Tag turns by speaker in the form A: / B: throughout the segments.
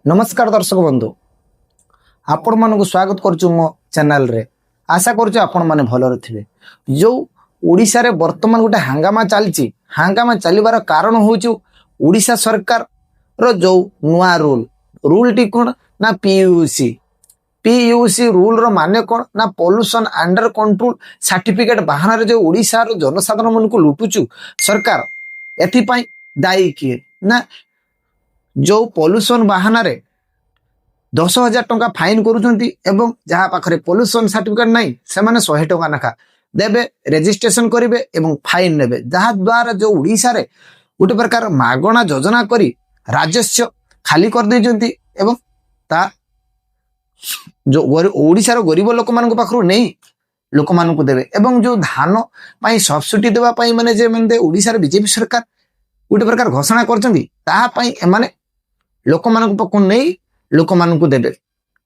A: ନମସ୍କାର ଦର୍ଶକ ବନ୍ଧୁ, ଆପଣମାନଙ୍କୁ ସ୍ୱାଗତ କରୁଛୁ ମୋ ଚ୍ୟାନେଲରେ। ଆଶା କରୁଛୁ ଆପଣମାନେ ଭଲରେ ଥିବେ। ଯେଉଁ ଓଡ଼ିଶାରେ ବର୍ତ୍ତମାନ ଗୋଟେ ହାଙ୍ଗାମା ଚାଲିଛି, ହାଙ୍ଗାମା ଚାଲିବାର କାରଣ ହେଉଛି ଓଡ଼ିଶା ସରକାରର ଯେଉଁ ନୂଆ ରୁଲ୍। ରୁଲ୍ଟି କ'ଣ ନା ପିୟୁସି। ପିୟୁସି ରୁଲ୍ର ମାନେ କ'ଣ ନା ପଲ୍ୟୁସନ୍ ଅଣ୍ଡର କଣ୍ଟ୍ରୋଲ ସାର୍ଟିଫିକେଟ୍ ବାହାନାରେ ଯେଉଁ ଓଡ଼ିଶାର ଜନସାଧାରଣମାନଙ୍କୁ ଲୁଟୁଛୁ ସରକାର, ଏଥିପାଇଁ ଦାୟୀ କିଏ? ନା ଯେଉଁ ପଲ୍ୟୁସନ୍ ବାହାନାରେ 10,000 ଟଙ୍କା ଫାଇନ୍ କରୁଛନ୍ତି ଏବଂ ଯାହା ପାଖରେ ପଲ୍ୟୁସନ୍ ସାର୍ଟିଫିକେଟ୍ ନାହିଁ, ସେମାନେ 100 ଟଙ୍କା ଲେଖା ଦେବେ, ରେଜିଷ୍ଟ୍ରେସନ କରିବେ ଏବଂ ଫାଇନ୍ ନେବେ। ଯାହାଦ୍ୱାରା ଯେଉଁ ଓଡ଼ିଶାରେ ଗୋଟେ ପ୍ରକାର ମାଗଣା ଯୋଜନା କରି ରାଜସ୍ୱ ଖାଲି କରିଦେଇଛନ୍ତି ଏବଂ ତା ଯୋଉ ଓଡ଼ିଶାର ଗରିବ ଲୋକମାନଙ୍କ ପାଖରୁ ନେଇ ଲୋକମାନଙ୍କୁ ଦେବେ ଏବଂ ଯୋଉ ଧାନ ପାଇଁ ସବସିଡି ଦେବା ପାଇଁ ମାନେ ଯେ ମାନେ ଓଡ଼ିଶାର ବିଜେପି ସରକାର ଗୋଟେ ପ୍ରକାର ଘୋଷଣା କରିଛନ୍ତି, ତାହା ପାଇଁ ଏମାନେ ଲୋକମାନଙ୍କ ପାଖକୁ ନେଇ ଲୋକମାନଙ୍କୁ ଦେବେ।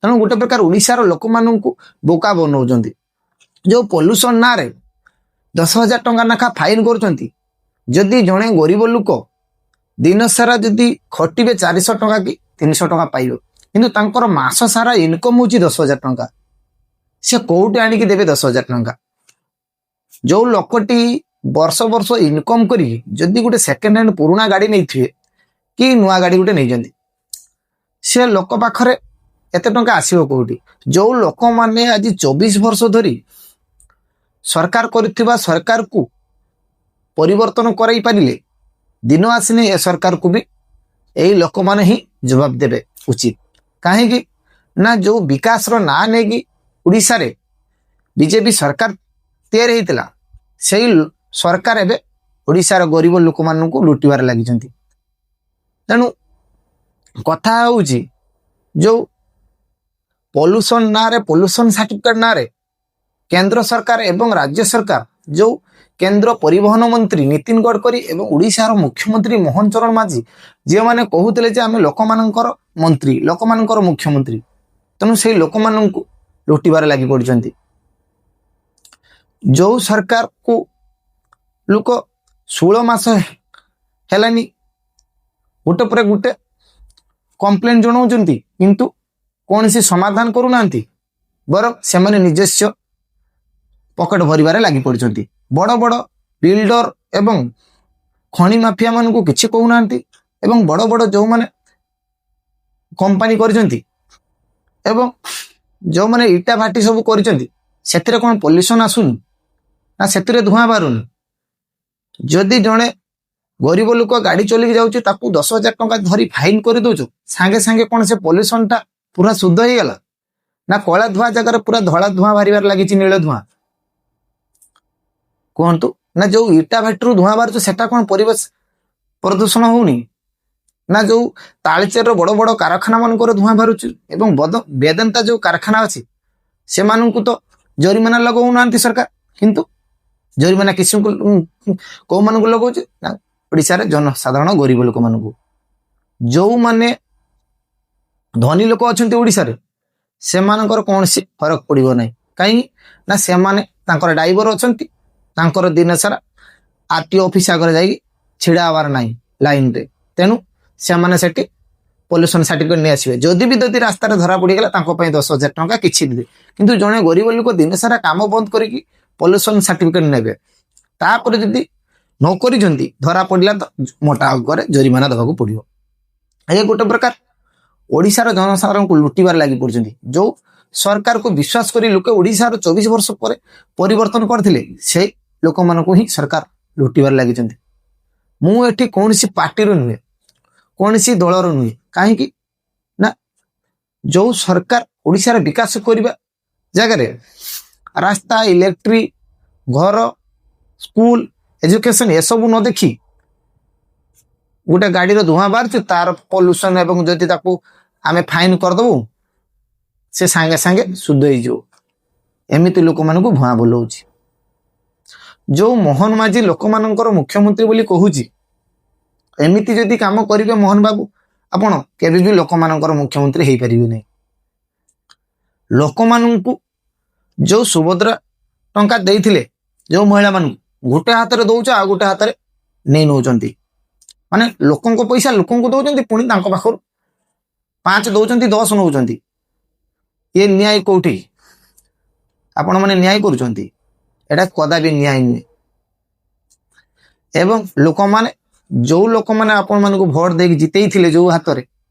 A: ତେଣୁ ଗୋଟେ ପ୍ରକାର ଓଡ଼ିଶାର ଲୋକମାନଙ୍କୁ ବୋକା ବନଉଛନ୍ତି। ଯୋଉ ପଲ୍ୟୁସନ ନାଁରେ 10,000 ଟଙ୍କା ଲେଖା ଫାଇନ୍ କରୁଛନ୍ତି, ଯଦି ଜଣେ ଗରିବ ଲୋକ ଦିନ ସାରା ଯଦି ଖଟିବେ, 400 ଟଙ୍କା କି 300 ଟଙ୍କା ପାଇବ। କିନ୍ତୁ ତାଙ୍କର ମାସ ସାରା ଇନକମ୍ ହଉଛି 10,000 ଟଙ୍କା। ସେ କୋଉଠି ଆଣିକି ଦେବେ 10,000 ଟଙ୍କା? ଯୋଉ ଲୋକଟି ବର୍ଷ ବର୍ଷ ଇନକମ୍ କରିକି ଯଦି ଗୋଟେ ସେକେଣ୍ଡ ହ୍ୟାଣ୍ଡ ପୁରୁଣା ଗାଡି ନେଇଥିବେ କି ନୂଆ ଗାଡି ଗୋଟେ ନେଇଛନ୍ତି, ସେ ଲୋକ ପାଖରେ ଏତେ ଟଙ୍କା ଆସିବ କୋଉଠି? ଯୋଉ ଲୋକମାନେ ଆଜି 24 ବର୍ଷ ଧରି ସରକାର କରିଥିବା ସରକାରକୁ ପରିବର୍ତ୍ତନ କରାଇ ପାରିଲେ, ଦିନ ଆସିଲେ ଏ ସରକାରକୁ ବି ଏଇ ଲୋକମାନେ ହିଁ ଜବାବ ଦେବେ ଉଚିତ। କାହିଁକି ନା ଯୋଉ ବିକାଶର ନାଁ ନେଇକି ଓଡ଼ିଶାରେ ବିଜେପି ସରକାର ତିଆରି ହେଇଥିଲା, ସେଇ ସରକାର ଏବେ ଓଡ଼ିଶାର ଗରିବ ଲୋକମାନଙ୍କୁ ଲୁଟିବାରେ ଲାଗିଛନ୍ତି। ତେଣୁ କଥା ହେଉଛି, ଯୋଉ ପଲ୍ୟୁସନ ନାଁରେ, ପଲ୍ୟୁସନ ସାର୍ଟିଫିକେଟ ନାଁରେ କେନ୍ଦ୍ର ସରକାର ଏବଂ ରାଜ୍ୟ ସରକାର, ଯୋଉ କେନ୍ଦ୍ର ପରିବହନ ମନ୍ତ୍ରୀ ନୀତିନ ଗଡ଼କରୀ ଏବଂ ଓଡ଼ିଶାର ମୁଖ୍ୟମନ୍ତ୍ରୀ ମୋହନ ଚରଣ ମାଝୀ, ଯେଉଁମାନେ କହୁଥିଲେ ଯେ ଆମେ ଲୋକମାନଙ୍କର ମନ୍ତ୍ରୀ, ଲୋକମାନଙ୍କର ମୁଖ୍ୟମନ୍ତ୍ରୀ, ତେଣୁ ସେଇ ଲୋକମାନଙ୍କୁ ଲୁଟିବାରେ ଲାଗି ପଡ଼ିଛନ୍ତି। ଯୋଉ ସରକାରକୁ ଲୋକ 16 ମାସ ହେଲାନି, ଗୋଟେ ପରେ ଗୋଟେ କମ୍ପ୍ଲେନ ଜଣାଉଛନ୍ତି, କିନ୍ତୁ କୌଣସି ସମାଧାନ କରୁନାହାନ୍ତି, ବରଂ ସେମାନେ ନିଜସ୍ୱ ପକେଟ ଭରିବାରେ ଲାଗି ପଡ଼ିଛନ୍ତି। ବଡ଼ ବଡ଼ ବିଲ୍ଡର ଏବଂ ଖଣି ମାଫିଆ ମାନଙ୍କୁ କିଛି କହୁନାହାନ୍ତି ଏବଂ ବଡ଼ ବଡ଼ ଯେଉଁମାନେ କମ୍ପାନୀ କରିଛନ୍ତି ଏବଂ ଯେଉଁମାନେ ଇଟା ଭାଟି ସବୁ କରିଛନ୍ତି, ସେଥିରେ କ'ଣ ପଲ୍ୟୁସନ ଆସୁନି ନା ସେଥିରେ ଧୂଆଁ ବାହାରୁନି? ଯଦି ଜଣେ ଗରିବ ଲୋକ ଗାଡି ଚଲେଇକି ଯାଉଛି, ତାକୁ 10,000 ଟଙ୍କା ଧରି ଫାଇନ୍ କରିଦଉଛୁ, ସାଙ୍ଗେ ସାଙ୍ଗେ କ'ଣ ସେ ପଲ୍ୟୁସନଟା ପୁରା ଶୁଦ୍ଧ ହେଇଗଲା? ନା କଳା ଧୂଆଁ ଜାଗାରେ ପୁରା ଧଳା ଧୂଆଁ ବାହାରିବାରେ ଲାଗିଛି, ନୀଳ ଧୂଆଁ? କୁହନ୍ତୁ ନା, ଯୋଉ ଇଟା ଭାଟିରୁ ଧୂଆଁ ବାହାରୁଛି, ସେଟା କ'ଣ ପରିବେଶ ପ୍ରଦୂଷଣ ହଉନି? ନା ଯୋଉ ତାଳଚେରର ବଡ ବଡ କାରଖାନା ମାନଙ୍କର ଧୂଆଁ ବାହାରୁଛି ଏବଂ ବେଦାନ୍ତା ଯୋଉ କାରଖାନା ଅଛି, ସେମାନଙ୍କୁ ତ ଜରିମାନା ଲଗାଉନାହାନ୍ତି ସରକାର। କିନ୍ତୁ ଜରିମାନା କିଛି କୋଉମାନଙ୍କୁ ଲଗାଉଛି ନା ଓଡ଼ିଶାରେ ଜନସାଧାରଣ ଗରିବ ଲୋକମାନଙ୍କୁ। ଯୋଉମାନେ ଧନୀ ଲୋକ ଅଛନ୍ତି ଓଡ଼ିଶାରେ, ସେମାନଙ୍କର କୌଣସି ଫରକ ପଡ଼ିବ ନାହିଁ। କାହିଁକି ନା ସେମାନେ ତାଙ୍କର ଡ୍ରାଇଭର ଅଛନ୍ତି, ତାଙ୍କର ଦିନ ସାରା ଆରଟିଓ ଅଫିସ ଆଗରେ ଯାଇକି ଛିଡ଼ା ହବାର ନାହିଁ ଲାଇନରେ। ତେଣୁ ସେମାନେ ସେଠି ପଲ୍ୟୁସନ ସାର୍ଟିଫିକେଟ ନେଇ ଆସିବେ। ଯଦି ବି ଯଦି ରାସ୍ତାରେ ଧରା ପଡ଼ିଗଲା, ତାଙ୍କ ପାଇଁ 10,000 ଟଙ୍କା କିଛି ଦେବେ। କିନ୍ତୁ ଜଣେ ଗରିବ ଲୋକ ଦିନ ସାରା କାମ ବନ୍ଦ କରିକି ପଲ୍ୟୁସନ ସାର୍ଟିଫିକେଟ ନେବେ, ତାପରେ ଯଦି ନ କରିଛନ୍ତି, ଧରା ପଡ଼ିଲା ତ ମୋଟା ଅଙ୍କରେ ଜରିମାନା ଦେବାକୁ ପଡ଼ିବ। ଏ ଗୋଟେ ପ୍ରକାର ଓଡ଼ିଶାର ଜନସାଧାରଣଙ୍କୁ ଲୁଟିବାରେ ଲାଗି ପଡୁଛନ୍ତି। ଯୋଉ ସରକାରକୁ ବିଶ୍ୱାସ କରି ଲୋକେ ଓଡ଼ିଶାର 24 ବର୍ଷ ପରେ ପରିବର୍ତ୍ତନ କରିଥିଲେ, ସେଇ ଲୋକମାନଙ୍କୁ ହିଁ ସରକାର ଲୁଟିବାରେ ଲାଗିଛନ୍ତି। ମୁଁ ଏଠି କୌଣସି ପାର୍ଟିର ନୁହେଁ, କୌଣସି ଦଳର ନୁହେଁ। କାହିଁକି ନା ଯୋଉ ସରକାର ଓଡ଼ିଶାର ବିକାଶ କରିବା ଜାଗାରେ ରାସ୍ତା, ଇଲେକ୍ଟ୍ରିକ, ଘର, ସ୍କୁଲ, ଏଜୁକେସନ ଏସବୁ ନ ଦେଖି ଗୋଟେ ଗାଡିର ଧୂଆଁ ବାହାରୁଛି, ତାର ପଲ୍ୟୁସନ ଏବଂ ଯଦି ତାକୁ ଆମେ ଫାଇନ୍ କରିଦବୁ, ସେ ସାଙ୍ଗେ ସାଙ୍ଗେ ଶୁଦ୍ଧ ହେଇଯିବ, ଏମିତି ଲୋକମାନଙ୍କୁ ଭୁଆଁ ବୁଲଉଛି। ଯୋଉ ମୋହନ ମାଝୀ ଲୋକମାନଙ୍କର ମୁଖ୍ୟମନ୍ତ୍ରୀ ବୋଲି କହୁଛି, ଏମିତି ଯଦି କାମ କରିବେ ମୋହନ ବାବୁ, ଆପଣ କେବେ ବି ଲୋକମାନଙ୍କର ମୁଖ୍ୟମନ୍ତ୍ରୀ ହେଇପାରିବେ ନାହିଁ। ଲୋକମାନଙ୍କୁ ଯୋଉ ସୁଭଦ୍ରା ଟଙ୍କା ଦେଇଥିଲେ, ଯୋଉ ମହିଳାମାନଙ୍କୁ ଗୋଟେ ହାତରେ ଦଉଛ ଆଉ ଗୋଟେ ହାତରେ ନେଇ ନଉଛନ୍ତି, ମାନେ ଲୋକଙ୍କ ପଇସା ଲୋକଙ୍କୁ ଦଉଛନ୍ତି, ପୁଣି ତାଙ୍କ ପାଖରୁ 5 ଦଉଛନ୍ତି, 10 ନଉଛନ୍ତି। ଇଏ ନ୍ୟାୟ କୋଉଠି? ଆପଣମାନେ ନ୍ୟାୟ କରୁଛନ୍ତି? ଏଇଟା କଦାପି ନ୍ୟାୟ ନୁହେଁ। ଏବଂ ଲୋକମାନେ, ଯୋଉ ଲୋକମାନେ ଆପଣମାନଙ୍କୁ ଭୋଟ ଦେଇକି ଜିତେଇଥିଲେ ଯୋଉ ହାତରେ,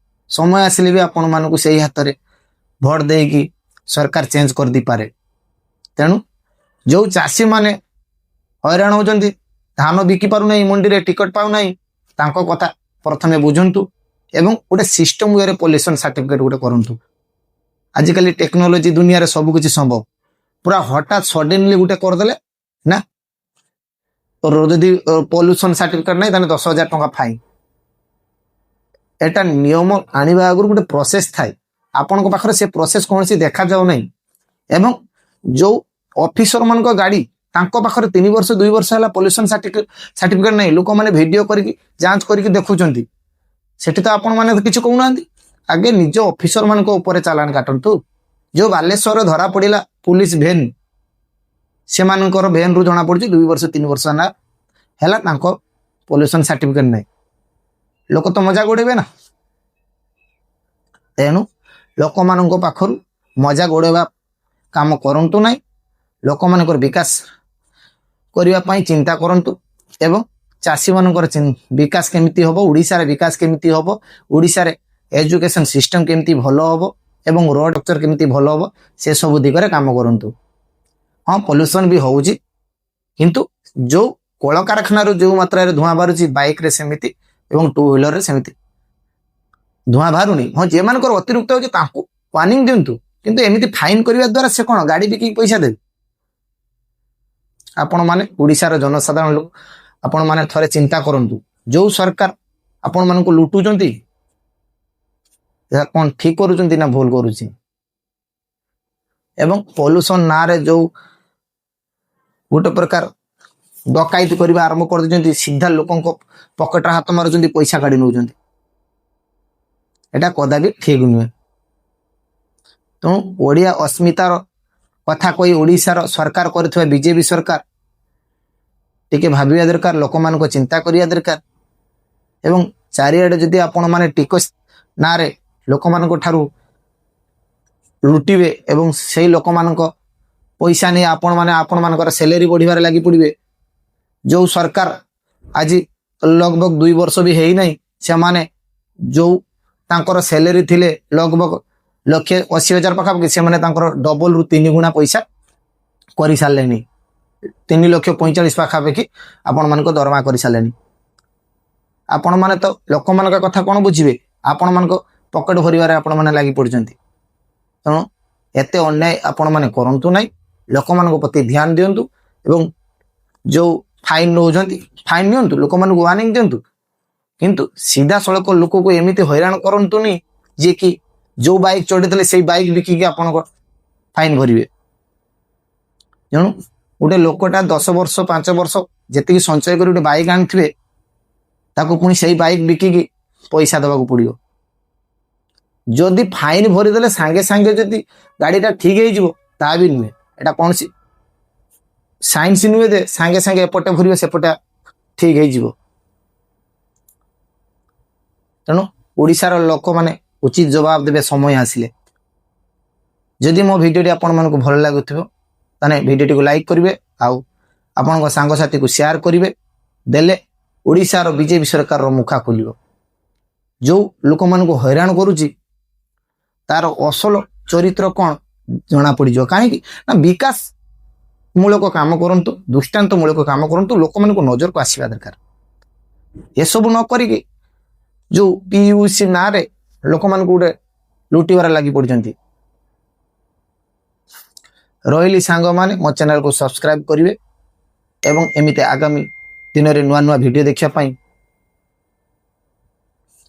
A: ସମୟ ଆସିଲେ ବି ଆପଣମାନଙ୍କୁ ସେଇ ହାତରେ ଭୋଟ ଦେଇକି ସରକାର ଚେଞ୍ଜ କରିଦେଇପାରେ। ତେଣୁ ଯୋଉ ଚାଷୀମାନେ ହଇରାଣ ହଉଛନ୍ତି, ଧାନ ବିକି ପାରୁନାହିଁ, ମଣ୍ଡିରେ ଟିକଟ ପାଉନାହିଁ, ତାଙ୍କ କଥା ପ୍ରଥମେ ବୁଝନ୍ତୁ ଏବଂ ଗୋଟେ ସିଷ୍ଟମ ୱେରେ ପଲ୍ୟୁସନ ସାର୍ଟିଫିକେଟ ଗୋଟେ କରନ୍ତୁ। ଆଜିକାଲି ଟେକ୍ନୋଲୋଜି ଦୁନିଆରେ ସବୁ କିଛି ସମ୍ଭବ। ପୁରା ହଠାତ୍ ସଡେନଲି ଗୋଟେ କରିଦେଲେ ନା, ତୋର ଯଦି ପଲ୍ୟୁସନ ସାର୍ଟିଫିକେଟ ନାହିଁ, ତାହେଲେ 10,000 ଟଙ୍କା ଫାଇନ୍। ଏଟା ନିୟମ ଆଣିବା ଆଗରୁ ଗୋଟେ ପ୍ରୋସେସ ଥାଏ। ଆପଣଙ୍କ ପାଖରେ ସେ ପ୍ରୋସେସ କୌଣସି ଦେଖାଯାଉ ନାହିଁ। ଏବଂ ଯୋଉ ଅଫିସର ମାନଙ୍କ ଗାଡି, ତାଙ୍କ ପାଖରେ 3 ବର୍ଷ, 2 ବର୍ଷ ହେଲା ପଲ୍ୟୁସନ ସାର୍ଟିଫିକେଟ ନାହିଁ। ଲୋକମାନେ ଭିଡିଓ କରିକି ଯାଞ୍ଚ କରିକି ଦେଖୁଛନ୍ତି। ସେଠି ତ ଆପଣମାନେ କିଛି କହୁନାହାନ୍ତି। ଆଗେ ନିଜ ଅଫିସର ମାନଙ୍କ ଉପରେ ଚାଲାଣ କାଟନ୍ତୁ। ଯୋଉ ବାଲେଶ୍ୱରରେ ଧରା ପଡିଲା ପୁଲିସ ଭେନ୍, ସେମାନଙ୍କର ଭେନ୍ରୁ ଜଣା ପଡୁଛି 2 ବର୍ଷ, 3 ବର୍ଷ ହେଲା ହେଲା ତାଙ୍କ ପଲ୍ୟୁସନ ସାର୍ଟିଫିକେଟ ନାହିଁ। ଲୋକ ତ ମଜାକ ଉଡେଇବେ ନା। ତେଣୁ ଲୋକମାନଙ୍କ ପାଖରୁ ମଜାକ ଉଡେଇବା କାମ କରନ୍ତୁ ନାହିଁ। ଲୋକମାନଙ୍କର ବିକାଶ କରିବା ପାଇଁ ଚିନ୍ତା କରନ୍ତୁ ଏବଂ ଚାଷୀମାନଙ୍କର ବିକାଶ କେମିତି ହେବ, ଓଡ଼ିଶାରେ ବିକାଶ କେମିତି ହେବ, ଓଡ଼ିଶାରେ ଏଜୁକେସନ ସିଷ୍ଟମ କେମିତି ଭଲ ହେବ ଏବଂ ରୋଡ ଷ୍ଟ୍ରକ୍ଚର କେମିତି ଭଲ ହେବ, ସେ ସବୁ ଦିଗରେ କାମ କରନ୍ତୁ। ହଁ, ପଲ୍ୟୁସନ ବି ହଉଛି, କିନ୍ତୁ ଯୋଉ କଳକାରଖାନାରୁ ଯୋଉ ମାତ୍ରାରେ ଧୂଆଁ ବାହାରୁଛି, ବାଇକରେ ସେମିତି ଏବଂ ଟୁ ହ୍ୱିଲରରେ ସେମିତି ଧୂଆଁ ବାହାରୁନି। ହଁ, ଯେମାନଙ୍କର ଅତିରିକ୍ତ ହଉଛି, ତାଙ୍କୁ ୱାର୍ଣ୍ଣିଂ ଦିଅନ୍ତୁ। କିନ୍ତୁ ଏମିତି ଫାଇନ୍ କରିବା ଦ୍ୱାରା ସେ କ'ଣ ଗାଡି ବିକିକି ପଇସା ଦେବେ? ଆପଣମାନେ ଓଡ଼ିଶାର ଜନସାଧାରଣ ଲୋକ, ଆପଣମାନେ ଥରେ ଚିନ୍ତା କରନ୍ତୁ, ଯୋଉ ସରକାର ଆପଣମାନଙ୍କୁ ଲୁଟୁଛନ୍ତି, ଏହା କ'ଣ ଠିକ କରୁଛନ୍ତି ନା ଭୁଲ କରୁଛି? ଏବଂ ପଲ୍ୟୁସନ ନାଁରେ ଯୋଉ ଗୋଟେ ପ୍ରକାର ଡକାୟତି କରିବା ଆରମ୍ଭ କରିଦେଇଛନ୍ତି, ସିଧା ଲୋକଙ୍କ ପକେଟରେ ହାତ ମାରୁଛନ୍ତି, ପଇସା କାଢି ନେଉଛନ୍ତି, ଏଟା କଦାପି ଠିକ ନୁହେଁ। ତେଣୁ ଓଡ଼ିଆ ଅସ୍ମିତାର କଥା କହି ଓଡ଼ିଶାର ସରକାର କରିଥିବା ବିଜେପି ସରକାର ଟିକେ ଭାବିବା ଦରକାର, ଲୋକମାନଙ୍କ ଚିନ୍ତା କରିବା ଦରକାର। ଏବଂ ଚାରିଆଡ଼େ ଯଦି ଆପଣମାନେ ଟିକସ ନାଁରେ ଲୋକମାନଙ୍କ ଠାରୁ ଲୁଟିବେ ଏବଂ ସେଇ ଲୋକମାନଙ୍କ ପଇସା ନେଇ ଆପଣମାନେ ଆପଣମାନଙ୍କର ସାଲେରୀ ବଢିବାରେ ଲାଗି ପଡ଼ିବେ, ଯୋଉ ସରକାର ଆଜି ଲଗଭଗ 2 ବର୍ଷ ବି ହେଇନାହିଁ, ସେମାନେ ଯୋଉ ତାଙ୍କର ସାଲେରୀ ଥିଲେ ଲଗଭଗ 1,80,000 ପାଖାପାଖି, ସେମାନେ ତାଙ୍କର ଡବଲରୁ 3 ଗୁଣା ପଇସା କରିସାରିଲେଣି। 3 ଲକ୍ଷ 45 ପାଖାପାଖି ଆପଣମାନଙ୍କ ଦରମା କରିସାରିଲେଣି। ଆପଣମାନେ ତ ଲୋକମାନଙ୍କ କଥା କ'ଣ ବୁଝିବେ? ଆପଣମାନଙ୍କ ପକେଟ ଭରିବାରେ ଆପଣମାନେ ଲାଗି ପଡୁଛନ୍ତି। ତେଣୁ ଏତେ ଅନ୍ୟାୟ ଆପଣମାନେ କରନ୍ତୁ ନାହିଁ। ଲୋକମାନଙ୍କ ପ୍ରତି ଧ୍ୟାନ ଦିଅନ୍ତୁ ଏବଂ ଯୋଉ ଫାଇନ୍ ନେଉଛନ୍ତି, ଫାଇନ୍ ନିଅନ୍ତୁ, ଲୋକମାନଙ୍କୁ ୱାର୍ଣ୍ଣିଂ ଦିଅନ୍ତୁ, କିନ୍ତୁ ସିଧାସଳଖ ଲୋକକୁ ଏମିତି ହଇରାଣ କରନ୍ତୁନି, ଯିଏକି ଯୋଉ ବାଇକ୍ ଚଢିଥିଲେ ସେଇ ବାଇକ୍ ବିକିକି ଆପଣଙ୍କ ଫାଇନ୍ ଭରିବେ। ତେଣୁ ଗୋଟେ ଲୋକଟା 10 ବର୍ଷ, 5 ବର୍ଷ ଯେତିକି ସଞ୍ଚୟ କରି ଗୋଟେ ବାଇକ୍ ଆଣିଥିବେ, ତାକୁ ପୁଣି ସେଇ ବାଇକ୍ ବିକିକି ପଇସା ଦେବାକୁ ପଡିବ। ଯଦି ଫାଇନ୍ ଭରିଦେଲେ ସାଙ୍ଗେ ସାଙ୍ଗେ ଯଦି ଗାଡ଼ିଟା ଠିକ ହେଇଯିବ, ତା ବି ନୁହେଁ। ଏଟା କୌଣସି ସାଇନ୍ସ ନୁହେଁ ଯେ ସାଙ୍ଗେ ସାଙ୍ଗେ ଏପଟେ ଭରିବେ, ସେପଟେ ଠିକ ହେଇଯିବ। ତେଣୁ ଓଡ଼ିଶାର ଲୋକମାନେ ଉଚିତ ଜବାବ ଦେବେ ସମୟ ଆସିଲେ। ଯଦି ମୋ ଭିଡ଼ିଓଟି ଆପଣମାନଙ୍କୁ ଭଲ ଲାଗୁଥିବ, ତାହେଲେ ଭିଡ଼ିଓଟିକୁ ଲାଇକ୍ କରିବେ ଆଉ ଆପଣଙ୍କ ସାଙ୍ଗସାଥିକୁ ସେୟାର କରିବେ। ଦେଲେ ଓଡ଼ିଶାର ବିଜେପି ସରକାରର ମୁଖା ଖୋଲିବ। ଯୋଉ ଲୋକମାନଙ୍କୁ ହଇରାଣ କରୁଛି, ତାର ଅସଲ ଚରିତ୍ର କ'ଣ ଜଣା ପଡ଼ିଯିବ। କାହିଁକି ନା ବିକାଶ ମୂଳକ କାମ କରନ୍ତୁ, ଦୃଷ୍ଟାନ୍ତମୂଳକ କାମ କରନ୍ତୁ, ଲୋକମାନଙ୍କୁ ନଜରକୁ ଆସିବା ଦରକାର। ଏସବୁ ନ କରିକି ଯୋଉ ପିୟୁସି ନାଁରେ ଲୋକମାନଙ୍କୁ ଗୋଟେ ଲୁଟିବାରେ ଲାଗି ପଡ଼ିଛନ୍ତି। ରହିଲି ସାଙ୍ଗମାନେ, ମୋ ଚ୍ୟାନେଲକୁ ସବସ୍କ୍ରାଇବ କରିବେ ଏବଂ ଏମିତି ଆଗାମୀ ଦିନରେ ନୂଆ ନୂଆ ଭିଡ଼ିଓ ଦେଖିବା ପାଇଁ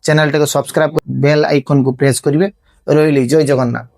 A: ଚ୍ୟାନେଲଟାକୁ ସବସ୍କ୍ରାଇବ, ବେଲ୍ ଆଇକନକୁ ପ୍ରେସ୍ କରିବେ। ରହିଲି, ଜୟ ଜଗନ୍ନାଥ।